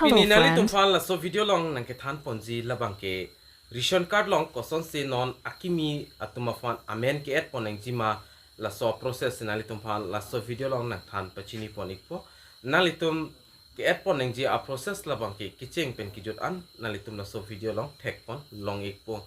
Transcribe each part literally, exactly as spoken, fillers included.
Pini nanglitum aphan laso video along nangkethan ponji labang ke ration card along kosonsi non akimi atum aphan amen ke-add pon nangji ma, laso process nanglitum aphan laso video along nangthan pachini pon ikpo. Nanglitum ke-add pon nangji a-process labang ke kecheng pen kejut an nanglitum laso video along thek pon long ikpo.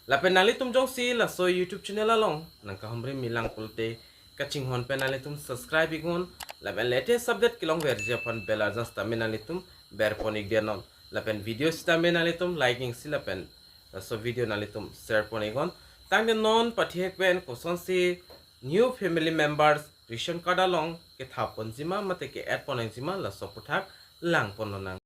Lapen nanglitum jongsi laso YouTube channel along nangkahumri milang pulote kachinghon pen nanglitum subscribe iknon, lapen latest update kelongverji aphan bell arjan sitame nanglitum ber pon ikdet non. Lapen video sitame nanglitum like iksi lapen laso video nanglitum share pon iknon. Tangte non pathihek pen kosonsi new family members ration card along kethap ponji ma mate ke-add pon nangji ma, laso aputhak lang pon lonang.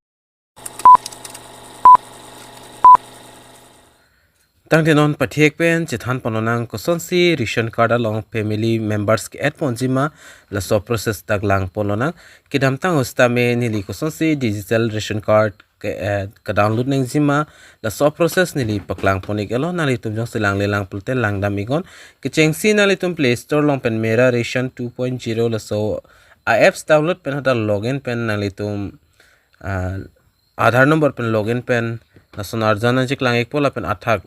Tangte non pathihek pen chethan pon lonang kosonsi ration card along family members ke-add ponji ma, laso process dak lang pon lonang. Kedamtang ahut sitame neli kosonsi digital ration card ke, eh, ke-download nangji ma, laso process neli paklang pon ik-etlo. Nanglitum jongsi langle lang pulote langdam iknon. Kechengsi nanglitum Play Store along pen Mera Ration two point zero laso a-apps download pen hadak login pen nanglitum, ah, Aadhaar number pen login pen lason arjan nangcheklang ikpo lapen athak,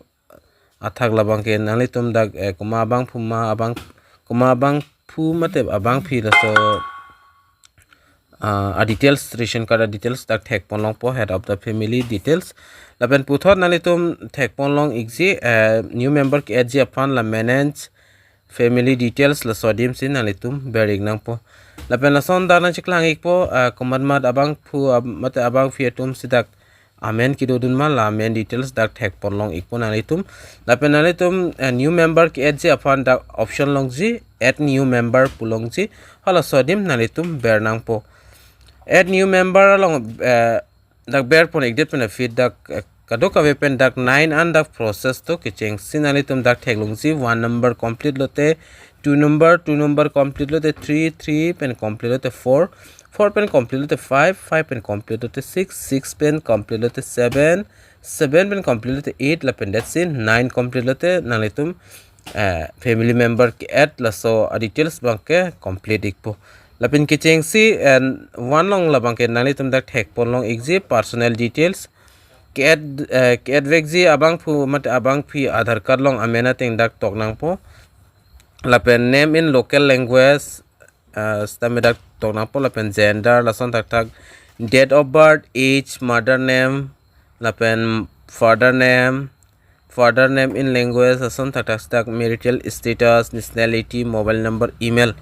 athak labang ke nanglitum dak, eh, komat abangphu ma abang, komat abangphu mate abangpi laso, ah, a-details, ration card a-details dak thek pon longpo, head of the family details. Lapen puthot nanglitum thek pon long ikji, eh, new member ke-add ji aphan la manage family details laso adim si nanglitum ber ik nangpo. Lapen lason dak nangcheklang ikpo, ah, komat mat abangphu, ah, mate abangpi atum si dak amen kedodun ma, la amen details dak thek pon long ikpo nanglitum. Lapen nanglitum, eh, new member ke-add ji aphan dak option longji, add new member pu longji, halaso adim nanglitum ber nangpo. Add new member along, eh, dak ber pon ikdet pen aphi dak, eh, kadokave pen dak nine an dak process to. Kechengsi nanglitum dak theklongji, one number complete lote two number, two number complete lote three, three pen complete lote four, four pen complete lote five, five pen complete lote six, six pen complete lote seven, seven pen complete lote eight, lapen that's it, nine complete lote nanglitum, eh, family member ke-add laso a-details abang ke complete ikpo. Lapen kechengsi, eh, one along labang ke nanglitum dak thek pon long ikji personal details. Ke-add, eh, ke-add vekji abangphu mate abangpi Aadhaar card along amen ateng dak tok nangpo. Lapen name in local language, eh, sitame dak tok nangpo, lapen gender, lason thakthak, date of birth, age, mother name, lapen father name, father name in language, lason thakthak stak, marital status, nationality, mobile number, email.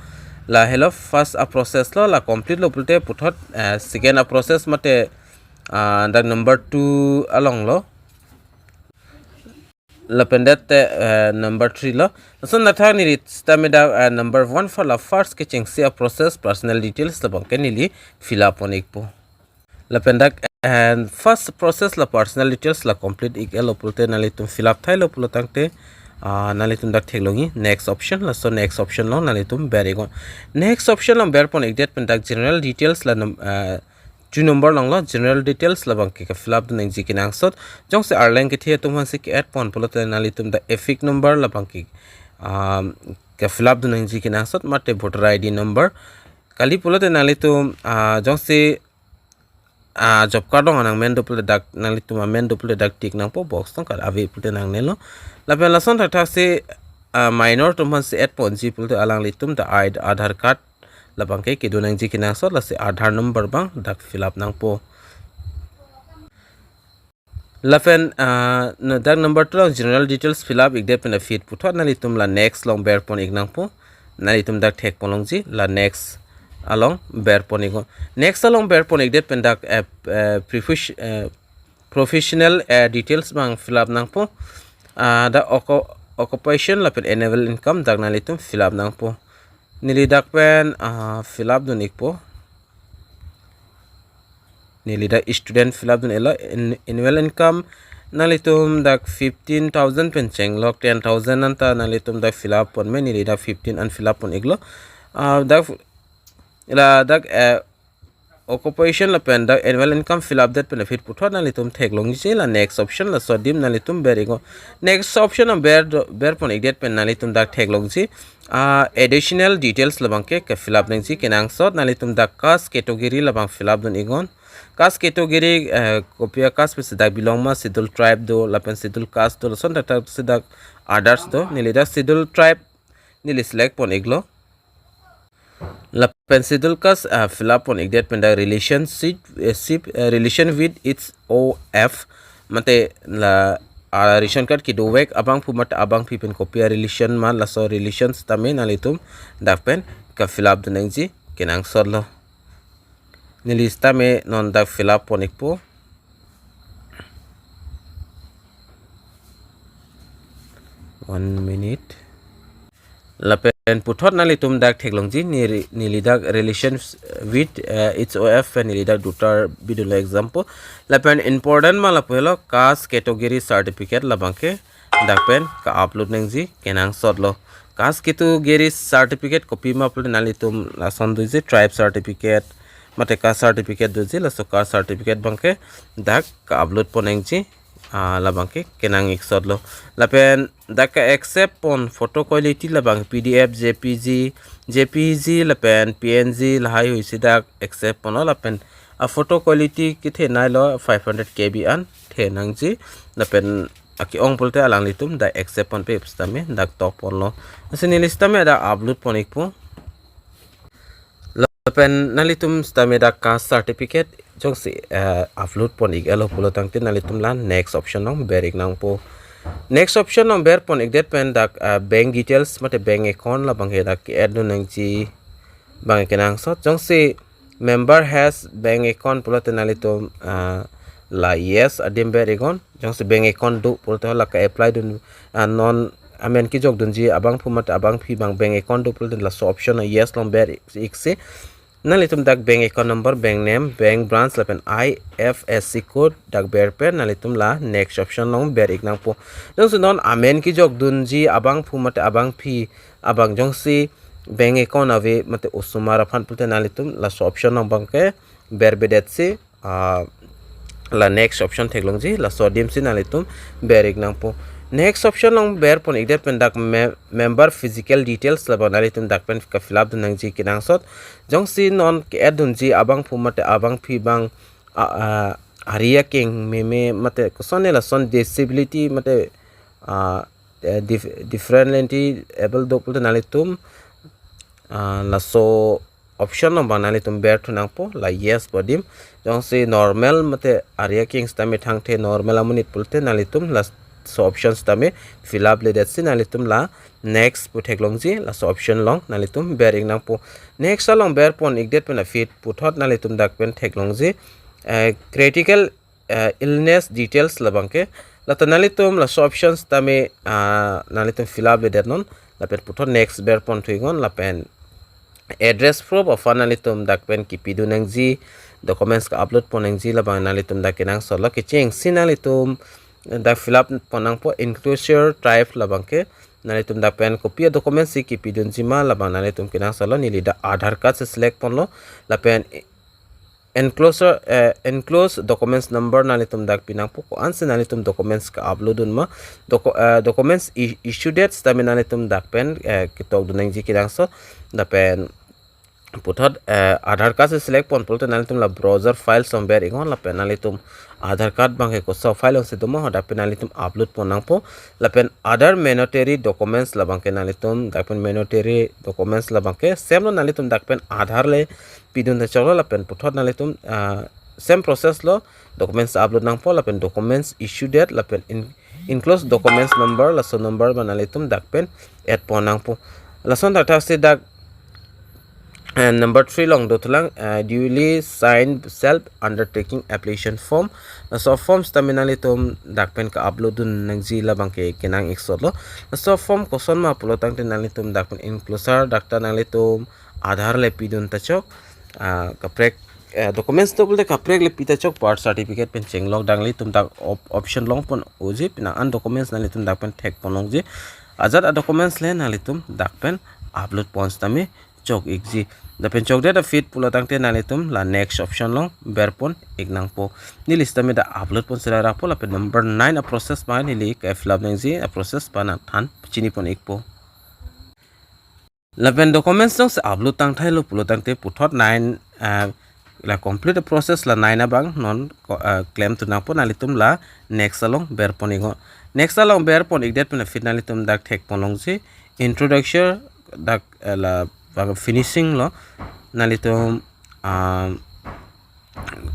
La helo first a-process lo, la complete lo pulote puthot, eh, second a-process mate, ah, dak number two along lo. Lapen dak te, eh, number three lo. Lason dak thang neli sitame dak, eh, number one aphan la first kechengsi a-process personal details labang ke neli fill up pon ikpo. Lapen dak, eh, first process la personal details la complete ik-etlo pulote nanglitum fill up thailo pulo tangte, ah, nanglitum dak theklongji next option, laso next option along nanglitum ber iknon. Next option along ber pon ikdet pen dak general details la num-, eh, two number along lo, general details labang ke ke-fill up dun nangji kenangsot. Jongsi arleng kethe atum aphansi ke-add pon pulote nanglitum dak EPIC number labang ke, um, ke-fill up dun nangji kenangsot mate voter I D number. Kali pulote nanglitum, ah, jongsi, ah, job card along nangmen do pulote dak, nanglitum amen do pulote dak tick nangpo, box along, kali ave pulote nangnelo. Lapen lason thakthak si, ah, minor atum aphansi add ponji pulote alanglitum dak I D, Aadhaar card labang ke kedo nangji kenangsot, lasi Aadhaar number abang dak fill up nangpo. Lapen, ah, na dak number two along general details fill up ikdet pen aphi puthot nanglitum la next along ber pon ik nangpo. Nanglitum dak thek pon longji, la next along ber pon iknon. Next along ber pon ikdet pen dak, eh, eh, profes-, eh, professional, eh, details abang fill up nangpo. Ah, dak occu-, occupation lapen annual income dak nanglitum fill up nangpo. Neli dak pen, ah, fill up dun ikpo. Neli dak student fill up dun iklo, in-, annual income nanglitum dak fifteen thousand pen chenglok, ten thousand anta nanglitum dak fill up pon me, neli dak fifteen an fill up pon iklo. Ah, dak, la dak, eh, occupation lapen dak annual income fill up det pen aphi puthot nanglitum theklongji, la next option laso adim nanglitum ber iknon. Next option along ber do, ber pon ikdet pen nanglitum dak theklongji, ah, additional details labang ke ke-fill up nangji kenangsot, nanglitum dak caste category labang fill up dun iknon. Caste category, eh, kopi a caste pensi dak belong ma, schedule tribe do, lapen schedule caste do, lason dak dak si dak others do, neli dak schedule tribe neli select pon iklo. Lapen schedule caste, ah, fill up pon ikdet pen dak relationship, eh, ship, eh, relation with H O F, mate la, ah, ration card kedovek abangphu mate abangpi pen kopi a relation ma, laso relation sitame nanglitum dak pen ka fill up dun nangji kenangsot lo. Neli sitame non dak fill up pon ikpo. One minute. Lapen puthot nanglitum dak theklongji, neli, neli dak relations with, eh, H O F, neli dak dutar bidunlo example. Lapen important ma lapu helo caste category certificate labangke dak pen ka upload nangji kenangsot lo. Caste category certificate kopi ma pulote nanglitum lason doji, tribe certificate mate caste certificate doji, laso caste certificate abangke dak ka upload pon nangji, ah, labangke kenang iksot lo. Lapen dak ka accept pon photo quality labang P D F, J P G, J P G lapen P N G lahai hui si dak accept ponlo, lapen a photo quality kethenei lo five hundred K B an the nangji, lapen ake-ong pulote alanglitum dak accept ponpe sitame dak tok ponlo. Lasi neli sitame dak upload pon ikpo. Lapen nanglitum sitame dak caste certificate jongsi, eh, upload pon ik-etlo pulo tangte nanglitum la next option along ber ik nangpo. Next option along ber pon ikdet pen dak, eh, bank details mate bank account labangke dak ke-add dun nangji abang kenangsot. Jongsi member has bank account pulote nanglitum, ah, la yes adim ber iknon. Jongsi bank account do pulote hala ka apply dun, ah, non amen kejok dunji abangphu mate abangpi abang bank account do pulote laso option yes along ber ik si. Nanglitum dak bank account number, bank name, bank branch lapen I F S C code dak ber pen nanglitum la next option along ber ik nangpo. Jongsi non amen kejok dunji abangphu mate abangpi abang jongsi bank account ave mate osomar aphan pulote nanglitum laso option along abangke berbedet si, ah, la next option theklongji, laso adim si nanglitum ber ik nangpo. Next option along ber pon ikdet pen dak me-, member physical details labang nanglitum dak pen ka fill up dun nangji kenangsot. Jongsi non ke-add dunji abangphu mate abangpi abang, ah, ah, ari akeng meme mate kosonne lason disability mate, ah, eh, dif-, differently able do pulote nanglitum, ah, laso option along abang nanglitum ber thu nangpo, la yes pu adim. Jongsi normal mate ari akeng sitame thangthe normal amonit pulote nanglitum laso option sitame fill up ledet si nanglitum la next pu theklongji, laso option along nanglitum ber ik nangpo. Next along ber pon ikdet pen aphi puthot nanglitum dak pen theklongji, eh, critical, eh, illness details labangke. Lata nanglitum laso option sitame, ah, nanglitum fill up ledet non. Lapen puthot next ber pon thu iknon, lapen address proof aphan nanglitum dak pen kepi dun nangji, documents ka upload pon nangji labang nanglitum dak kenangsot lo. Kechengsi nanglitum dak fill up pon nangpo, enclosure type labangke. Nanglitum dak pen kopi a documents si kepi dunji ma labang nanglitum kenangsot lo. Neli dak Aadhaar card si select ponlo. Lapen enclosure, eh, enclosed documents number nanglitum dak pi nangpo, ko-ansi nanglitum documents ka upload dun ma, docu-, eh, documents i-, issue date sitame nanglitum dak pen, eh, ketok dun nangji kenangsot. Lapen puthot, eh, Aadhaar card si select pon pulote nanglitum la browser files along ber iknon, lapen nanglitum Aadhaar card abangke koso file alongsi do ma, hadak pen nanglitum upload pon nangpo. Lapen other mandatory documents labangke nanglitum dak pen mandatory documents labangke same lo, nanglitum dak pen Aadhaar le pi dun ta choklo, lapen puthot nanglitum, ah, same process lo, documents upload nangpo, lapen documents issue date, lapen in-, enclosed documents number, laso number abang nanglitum dak pen add pon nangpo. Lason thakthak si dak, eh, number three along do thulang, eh, duly signed self undertaking application form. Laso form sitame nanglitum dak pen ka upload dun nangji labangke kenang iksot lo. Laso form koson ma pulo tangte nanglitum dak pen enclosure dak ta nanglitum Aadhaar le pi dun ta chok, ah, kaprek, eh, documents do pulote kaprek le pi ta chok, birth certificate pen chenglok, dak nanglitum dak op-, option long pon unji, pina an documents nanglitum dak pen thek pon longji. Ajat a documents le nanglitum dak pen upload pon sitame chok ikji. Dak pen chokdet aphi pulo tangte nanglitum la next option along ber pon ik nangpo. Neli sitame dak upload pon sera rapo, lapen number nine a process abang neli ke fill up nangji a process abang nangthan chini pon ikpo. Lapen documents jongsi upload tangthailo pulo tangte puthot nine, ah, la complete process la nine abang non ko- ah, klemdun nangpo. Nanglitum la next along berpon iknon. Next along berpon ikdet pen aphi nanglitum dak thekpon longji introduction dak eh, la bang finishing lo. Nanglitum ah,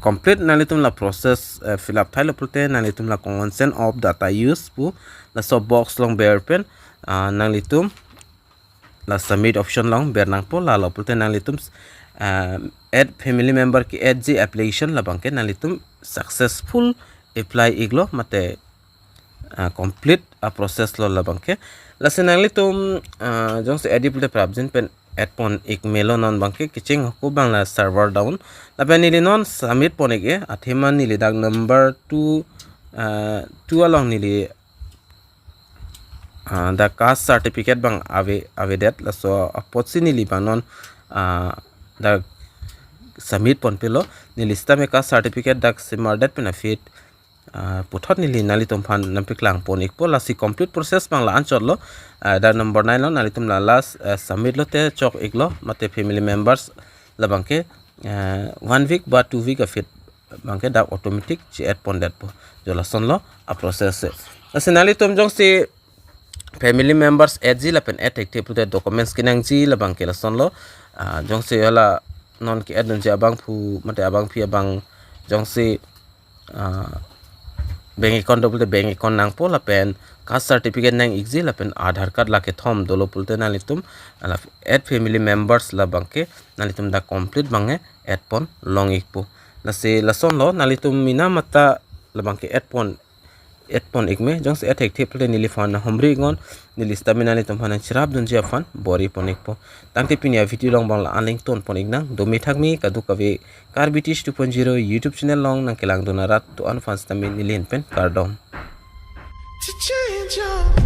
complete nanglitum la process eh, fill up thailo pulote nanglitum la consent of data use pu laso box along ber pen ah, nanglitum la submit option along ber nangpo. Lalo pulote nanglitum ah, add family member ke-addji application labang ke nanglitum successful apply iklo mate ah, complete a process lo labang ke. Lasi nanglitum ah, jongsi add pulote prapjin pen add pon ik melo, non abang ke kecheng ako abang la server down. Lapen neli non submit pon ik-e, athema neli dak number two ah, two along neli ah, dak caste certificate abang ave avedet, laso apotsi neli abang non ah, dak submit pon pelo. Neli sitame caste certificate dak simardet pen aphi ah, puthot neli nanglitum aphan nangpaklang pon ikpo. Lasi complete process abang la anchot lo. Ah, dak number nine lo, nanglitum la last ah, submit lote chok iklo mate family members labang ke ah, one week ba two week aphi abang ke dak automatic che-add pondetpo. Jo lason lo a process se. Lasi nanglitum jongsi family members addji lapen add thekthe pulote documents kenangji labang ke lason lo. Ah, jongsi hala non ke-add dunji abangphu mate abangpi abang jongsi ah, bank account do pulote bank account nangpo lapen caste certificate nang ikji lapen Aadhaar card la kethom dolo pulote nanglitum ala add family members labang ke nanglitum dak complete abang ke add pon long ikpo. Lasi lason lo, nanglitum mena mata labang ke add pon add pon ik me. Jongsi add thekthe pulote neliphan nanghumri iknon, neli sitame nanglitum aphan nangcherap dunji aphan bor-i pon ikpo. Tangte pini a video along abang la aling ton pon iknang. Dome thakme kadokave Karbi Teach two point zero YouTube channel along nangkelangdun arat do-an aphan sitame neli ahin pen kardom. To change your